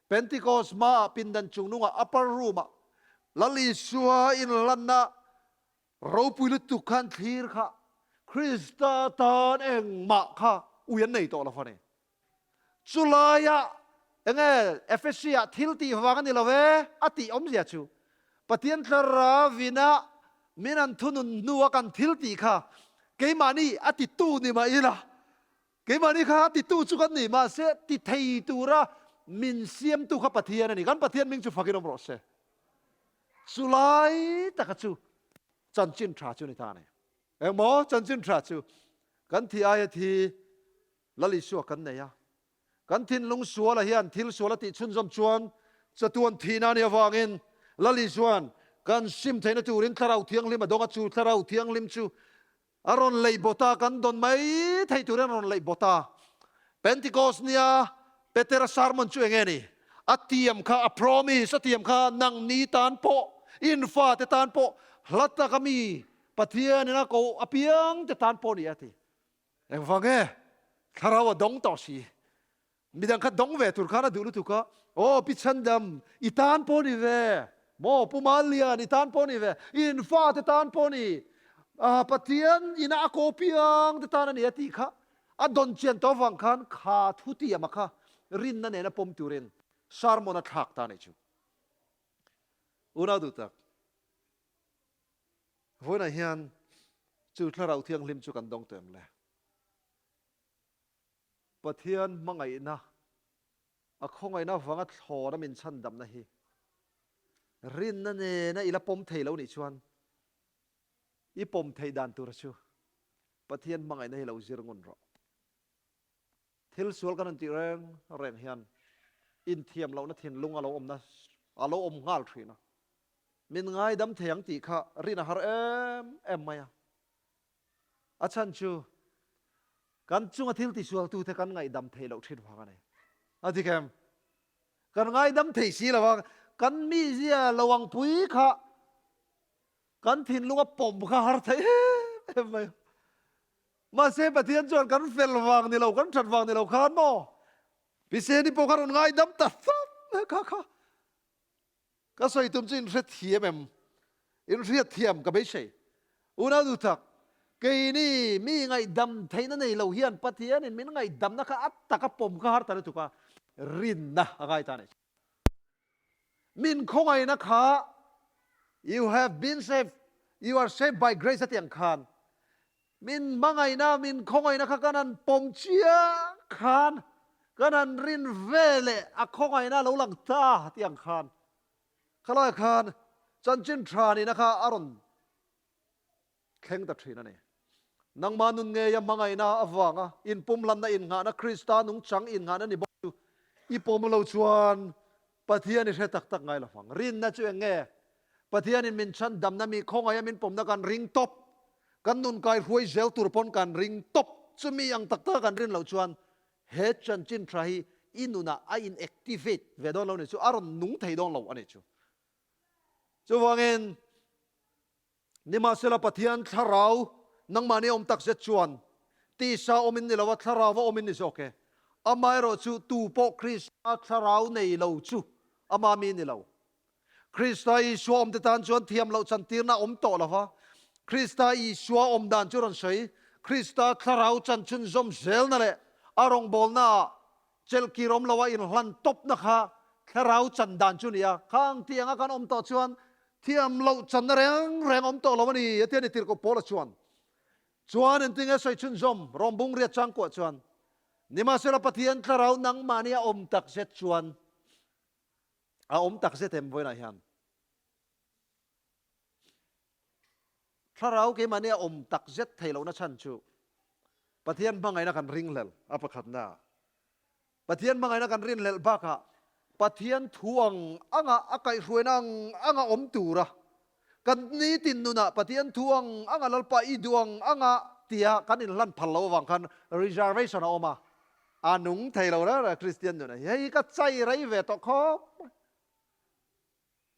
A: Pentecost hmaah pindan chungnungah upper room ah Lal Isua inhlanna ropui lutuk khan thlir kha Krista tan engmah kha ui an nei tawh lo a ni. Chulaiah enge Ephesiah thil tih vang a ni lo e a tih awmzia chu Pathian Thlarauina min an thunun hnua kan thil tih kha keimahni a titu ni mah ila, keimahni kha a titu chu kan ni mahse ti thei tura min siamtu kha Pathian a ni. Kan Pathian hming chu fakin awm rawh se. Chulai taka chu chanchin tha chu ni ta a ni. Engmaw chanchin tha chu kan thi aia thi Lal Isua kan nei a, kan thinlung suala hian thil sual a tih chhunzawm chuan chatuan thihna a nih avangin Lal Isua'n kan sim theihna turin Thlarau Thianghlim a dawng a, chu Thlarau Thianghlim chu a rawn leih bawt a, kan dawn mai thei turin a rawn leih bawt a. Pentecost nia Petera sermon chu enge ni? A tiam kha, a promise, a tiam kha nangni tan pawh, in fate tan pawh, hla taka mi Pathianin a koh apiang te tan pawh a ni a ti. Engvang nge? Thlarau a dawng tawh si. Midang kha dawng ve tur khan a duh lutuk a, Aw Pi Chhandam, i tan pawh ni ve. Maw Pu Malian, i tan pawh ni ve. I infate tan pawh ni. Ah, Pathian ina a kaw piang te tan a ni a tih kha a dawn chian tawh avang khan kha thutiama kha rinna nena pawm turin sermon a thlak ta a nih chu. Unau duh tak. Vawiinah hian chu Thlarau Thianghlim chu kan dawng tawh em le? Pathian hmangaihna, a khawngaihna avanga thlawna min chhandamna hi rinna nena i la pawm thei lo nih chuan i pawm theih dan tura chu Pathian hmangaihna hi lo zir ngun rawh. Thil sual kan han tih reng reng hian inthiam lohna thinlung a lo awmna a lo awm nghal thin a. Min ngaidam thei ang tih kha rin a har em em mai a. A chhan chu kan chunga thil tisualtute kan ngaihdam theih loh thin vang a ni. A dik em? Kan ngaidam thei si lo a, kan mizia lo ang pui kha kan thinlunga pawm kha har thei em em mai a. Mahse Pathian chuan kan fel vang ni lo, kan that vang ni lo khan maw Piseni pawh kha rawn ngaidam ta hlawm kha kha. Ka sawi tum chu in hrethiam em? In hriatthiam ka beisei. Unau duh tak, keini mi ngaihdam theihna nei lo hian Pathianin min ngaihdamna kha a taka pawm kha har ta lutuk a, rinna a ngai ta a ni. Min khawngaihna kha You have been saved, you are saved by grace a tih ang khan min hmangaihna, min khawngaihna kha kan han pawm chiah khan kan han rin ve leh a khawngaihna a lo lang ta tih ang khan khalai khan chanchin tha nihna kha a rawn thleng ta thin a ni. Nangmah nun ngeia hmangaihna avanga inpumhlanna innghahna Krista nungchang innghahna ni bawk chu i pawm lo chuan Pathian i hre tak tak ngai lo vang. Rinna chu eng nge? Pathianin min chhandamna mi khawngaih a min pawmna kan ring tawp. Kan nun kai hruai zel tur pawn kan ring tawp. Chumi ang tak taka kan rin loh chuan he chanchin tha hi i nunah a in activate ve dawn lo ni chu, a rawn nung thei dawn lo a nih chu. Chuvangin nimahsela Pathian thlarau nangmahni awm tak zet chuan tisa awmin ni lova thlarauva awmin ni zawk e. Amaherawh chu tu pawh Krista thlarau nei lo chu ama mi ni lo. Krista Isua awmte tan chuan thiam loh chantirna a awm tawh lo va, Krista Isua awm dan chu rawn sawi. Krista thlarau chan chhunzawm zelna leh a rawngbawlnaah chelhkir awm loa inhlan tawpna kha thlarau chan dan chu a ni a. Khang tianga kan awm tawh chuan thiam loh channa reng reng awm tawh lo a ni, a ti a ni Tirhkoh Paula chuan. Chuan engtinge sawi chhunzawm rawngbung riat changkuah chuan, Nimahsela Pathian thlarau nangmahni a awm takzet chuan a awm takzet em vawiinah hian? Thlarau keimahni a awm tak zet thei lohna chhan chu Pathian hmangaihna kan ringhlel a pakhatna. Pathian hmangaihna kan rinhlelh bakah Pathian thu ang anga a kaihhruaina ang anga awm tura kan nitin nunah Pathian thu ang anga Lalpa i duh ang anga tia kan inhlan phal loh avang khan reservation a awm a, a nung thei lo reng reng Kristian nunah hi. Hei ka chai rei ve tawh khawp mai.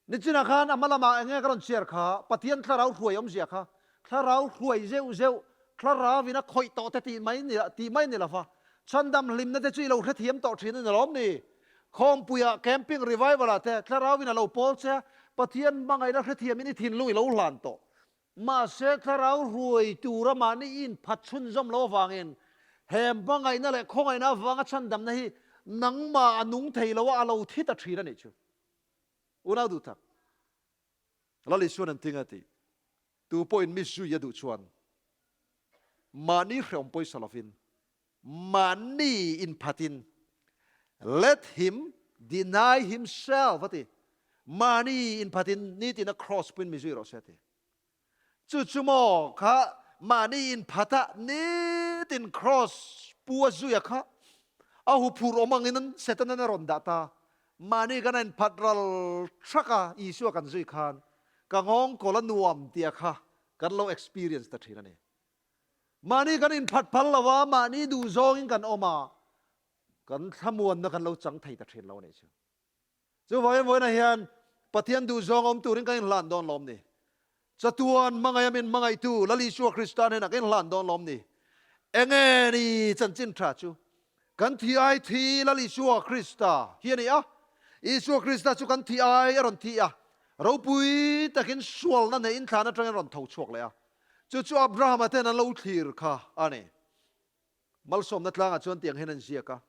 A: Nichinah khan a hma lamah enge ka rawn chhiar kha, Pathian thlarau hruai awmzia kha, thlarau hruai zeuh zeuh, thlarauvin a khawih tawh te tih mai ni tih mai ni lova, chhandam hlimna te chu i lo hrethiam tawh thin a ni lawm ni? Khawmpuiah, camping revival ah te thlarauvin a lo pawl che a, Pathian hmangaihna hrethiamin i thinlung i lo hlan tawh. Mahse thlarau hruai tura mahni i inphat chhunzawm loh avangin he hmangaihna leh khawngaihna avanga chhandamna hi nangmah a nung thei lo a, a lo thi ta thin a nih chu. Unau duh tak, Lal Isuan an ting a ti, Tu pawhin mi zui a duh chuan mahni hreawm pawisa lovin, mahni inphatin, let him deny himself a ti, mahni inphatin nitin a cross puin mi zui rawh se a ti. Chu chu maw kha mahni inphat a nitin cross pu a zui a kha a huphur awm angin Setanan a rawn dah ta. Mahni kan a inphat ral thak a Isua kan zui khan ka nghawng kawl a nuam tia kha kan lo experience ta thin a ni. Mahni kan inphat phal lo a, mahni duhzawngin kan awm a, kan thlamuanna kan lo chang thei ta thin lo a nih chu. Chuvangin vawiinah hian Pathian duhzawng awm turin kan inhlan dawn lawm ni? Chatuan hmangaih a min hmangaihtu Lal Isua Krista hnenah kan inhlan dawn lawm ni? Enge ni chanchin tha chu? Kan thi ai thi Lal Isua Krista hi a ni a. Isua Krista chu kan thi ai a rawn thi a, ropui takin sualna neihin thlan atangin a rawn tho chhuak leh a. Chu chu Abrahama ten an lo thlir kha a ni. Malsawmna tlangah chuan tiang hian an ziak a.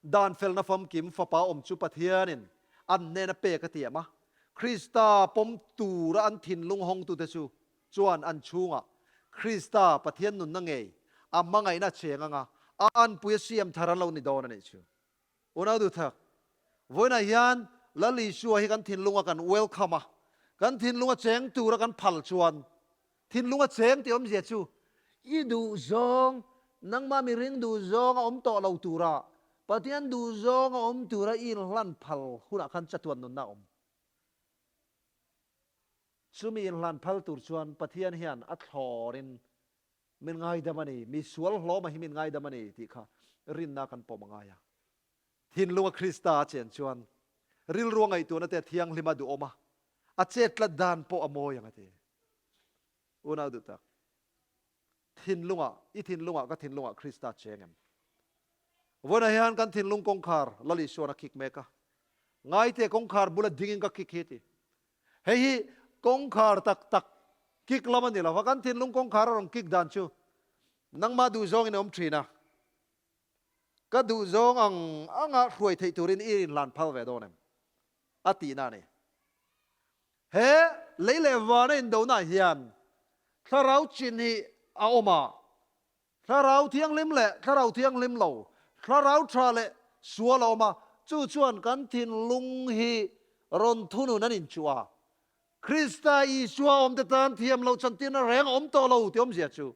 A: Dan felna famkim Fapa awm chu Pathianin an hnena pek a tiam a, Krista pawm tura an thinlung hawngtute chu chuan an chhungah Krista Pathian nunna ngei a hmangaihna a cheng anga a anpui a siam thar an lo ni dawn a nih chu. Unau duhthak, vawiinah hian Lal Isua hi kan thinlunga kan welcome a, kan thinlunga cheng tura kan phal chuan Thinlung a cheng tih awmzia chu i duhzawng, nangmah mihring duhzawng a awm tawh lo tura Pathian duhzawng a awm tura i inhlan phal hunah khan chatuan nunna a awm. Chumi inhlan phal tur chuan Pathian hian a thlawrin min ngaidam a ni, mi sual hlawma hi min ngaidam a ni tih kha rinna kan pawm a ngai a. Thinlunga Krista a chen chuan rilru a ngaihtuahna te a thianghlim a duhawm a, a chet tlat dan pawh a mawi ang a ti. Unau duh tak, thinlungah, i thinlungah ka thinlungah Krista cheng em? Vawiinah hian kan thinlung kawngkhar Lal Isuan a kik mek a, ngaite kawngkhar bula dingin ka kik hi ti. Hei hi kawngkhar tak tak kik lam a ni lo va, kan thinlung kawngkhar a rawn kik dan chu nangmah duhzawngin a awm thin a, Ka duhzawng ang anga hruai theih turin i inhlan phal ve dawn em? A tihna a ni. He lei leh vana indonaah hian thlarau chin hi a awm a, thlarau thianghlim leh thlarau thianghlim lo, thlarau tha leh sual a awm a, chu chuan kan thinlung hi rawn thunun an inchuh a, Krista Isua awmte tan thiam loh chantirna reng a awm tawh lo tih awmzia chu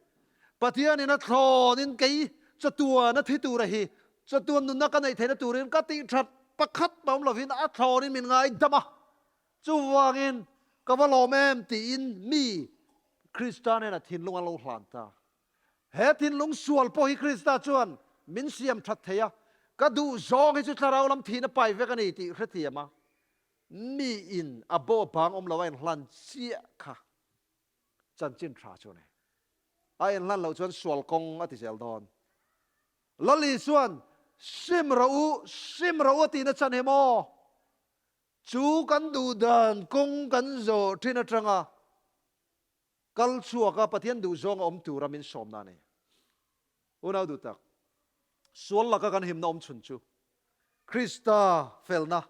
A: Pathianin a thlawnin kei chatuan a thi tura hi chatuan nunna ka neih theihna turin ka tih that pakhat mah awm lovin a thlawnin min ngaidam a. Chuvangin ka va lawm em tiin mi Krista hnenah thinlung an lo hlan ta. He thinlung sual pawh hi Krista chuan min siam that thei a, ka duh zawng hi chu thlarau lam thihna pai vek a ni tih hrethiam a, mi in a bo bang awm lo a inhlan chiah kha chanchin tha chu a ni. A inhlan loh chuan sual kawng a ti zel dawn. Lali chuan sim rawh u, sim rawh u a tihna chan hi maw? Chu kan duh dan kawng kan zawh thin atanga kal chhuak a Pathian duh zawng a awm tura min sawmna a ni. Unau duh tak, sual laka kan himna awm chhun chu Krista felna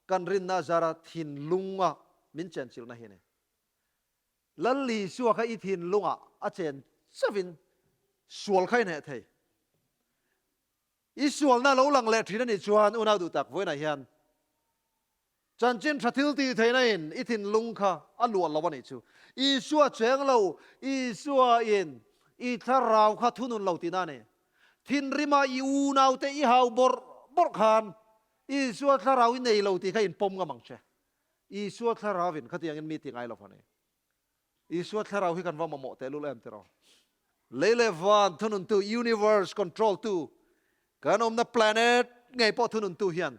A: kan rinna azara thinlunga min chenchilhna hi a ni. Lal Isua kha i thinlungah a chen chauhin sual kha i hneh thei. I sualna lo lang leh thin a nih chuan unau duh tak vawiinah hian chanchin tha thil tih theihna in i thinlung kha a luah lo a nih chu. Isua cheng lo, Isua in i thlarau kha thunun lo tihna a ni. Thinrima i unaute i hau bawrh bawrh khan Isua thlarau i nei lo tih kha inpawm ngam ang che. Isua thlarau in khatiangin mi ti ngai lo a ni. Isua thlarau hi kan va mamawh tehlul em tiraw? Lei leh van thununtu, universe control tu, kan awmna planet ngei pawh thununtu hian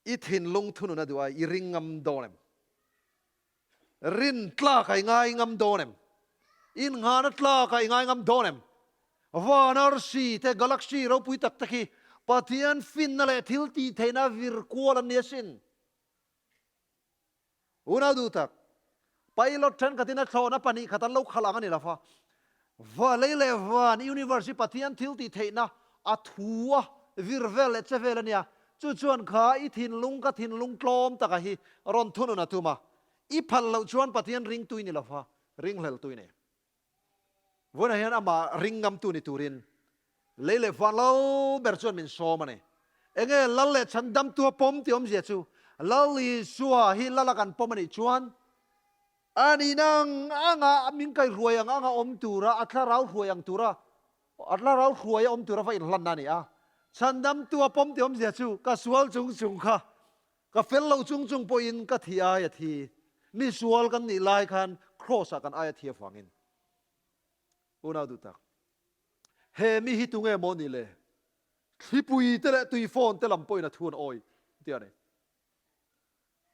A: i thinlung thunun a duh a, i ring ngam dawn em? Rin tlak a i ngai ngam dawn em? Innghahna tlak a i ngai ngam dawn em? Van arsi te, galaxy ropui tak tak hi Pathian finna leh thil tih theihna vir kual an ni asin. Unau duh tak, pilot thenkhatin a thlawhna 2 khat an lo khalh ang a ni lo va. Va lei leh van universe hi Pathian thil tih theihna a thu a vir vel leh che vel a nia. Chu chuan kha i thinlung ka thinlung tlawm taka hi rawn thunun a tum a. I phal loh chuan Pathian ringtu i ni lo va, ringhleltu i ni. Vawiinah hian amah ring ngamtu ni turin lei leh van lal ber chuan min sawm a ni. Enge lal leh chhandamtu a pawm tih awmzia chu Lal Isua hi lala kan pawm a nih chuan a nihna ang anga min kaihruai ang anga awm tura a thlarau hruai ang tura a thlarau hruai a awm tura va inhlanna a ni a. Chhandamtu a pawm tih awmzia chu ka sual chung chung kha Ka fel lo chung chung pawhin ka thi aia thi, mi sual kan nih lai khan Kraws-ah kan aia thi avangin. Unau duh tak, he mi hi tunge maw ni le? Thlipui te leh tuifawn te lam pawhin a thu an awi ti a ni.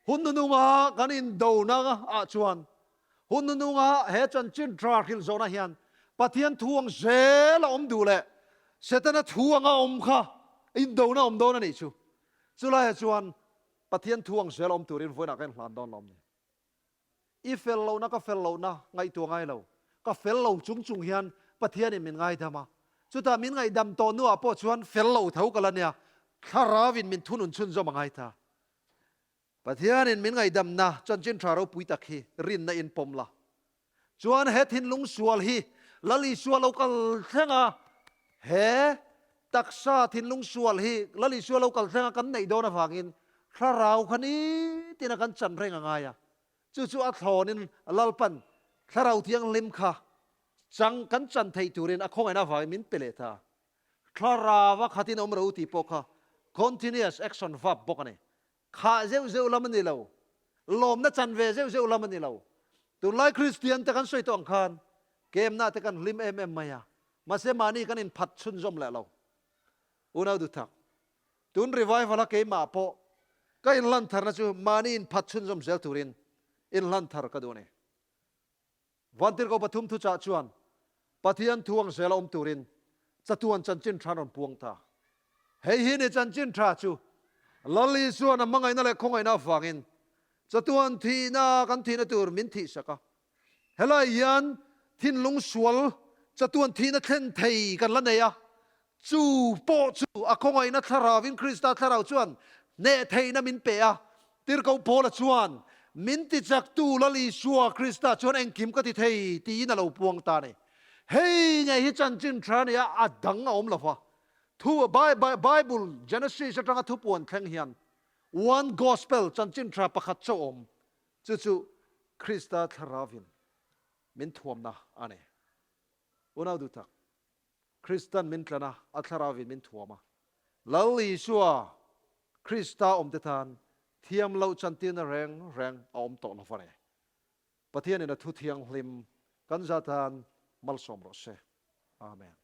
A: Hun nununga kan indona ah chuan, hun nununga he chanchin tha hrilh zawhna hian Pathian thu ang zel a awm duh leh Setana thu anga awm kha indona awm dawn a nih chu. Chulaiah chuan Pathian thu ang zel awm turin vawiinah ka inhlan dawn lo ni. I fel lohna ka fel lohna ngaihtuah ngai lo. Ka fel lo chung chung hian Pathianin min ngaidam a. Chutah min ngaihdam tawh hnuah pawh chuan fel lo tho ka la nia. Thlarauin min thunun chhunzawm a ngai ta. Pathianin min ngaihdamna chanchin tha ropui tak hi rinna in pawm la. Chuan he thinlung sual hi Lal Isua lo kal thleng a, he taksa thinlung sual hi Lal Isua lo kal thleng a kan neih dawn avangin thlarau kha nitin a kan chan reng a ngai a. Chu chu a thlawnin Lalpan thlarau thianghlim kha chang kan chan theih turin a khawngaihna avangin min pe leh ta. Thlarau a khatin awm ro tih pawh kha continuous action verb bawk a ni. Khah zeuh zeuh lam a ni lo. Lawmna chan ve zeuh zeuh lam a ni lo. Tunlai Kristian te kan sawi tawh ang khan kemna te kan hlim em em mai a, mahse mahni kan inphat chhunzawm leh lo. Unau duhtak, tun revival a keimah pawh ka inhlan tharna chu mahni inphat chhunzawm zel turin inhlan thar ka duh a ni. Vantirhkoh pathum thuchah chuan Pathian thu ang zela awm turin chatuan chanchin tha an rawn puang ta. Hei hi ni chanchin tha chu Lal Isuan a hmangaihna leh khawngaihna avangin chatuan thihna kan thihna tur min thihsak a. Helai hian thinlung sual chatuan thihna thlen thei kan la nei a, Chu pawh chu a khawngaihna thlarauvin Krista thlarau chuan hneh theihna min pe a. Tirhkoh Paula chuan, Min tichaktu Lal Isua Krista chuan engkim ka ti thei tiin a lo puang ta a ni. Hei ngei hi chanchin tha a ni a, a dang a awm lo va. Thu, Bible, Genesis atanga thupuan thleng hian One Gospel, chanchin tha pakhat chauh a awm. Chu chu Krista thlarauvin min thuamna a ni. Unau duh tak. Kristan min tlan a, a thlarauvin min thuam a. Lal Isua, Krista awmte tan thiam loh chantirna reng reng a awm tawh lo va ni. Pathianin a thu thianghlim kan zat han malsawm rawh se. Amen.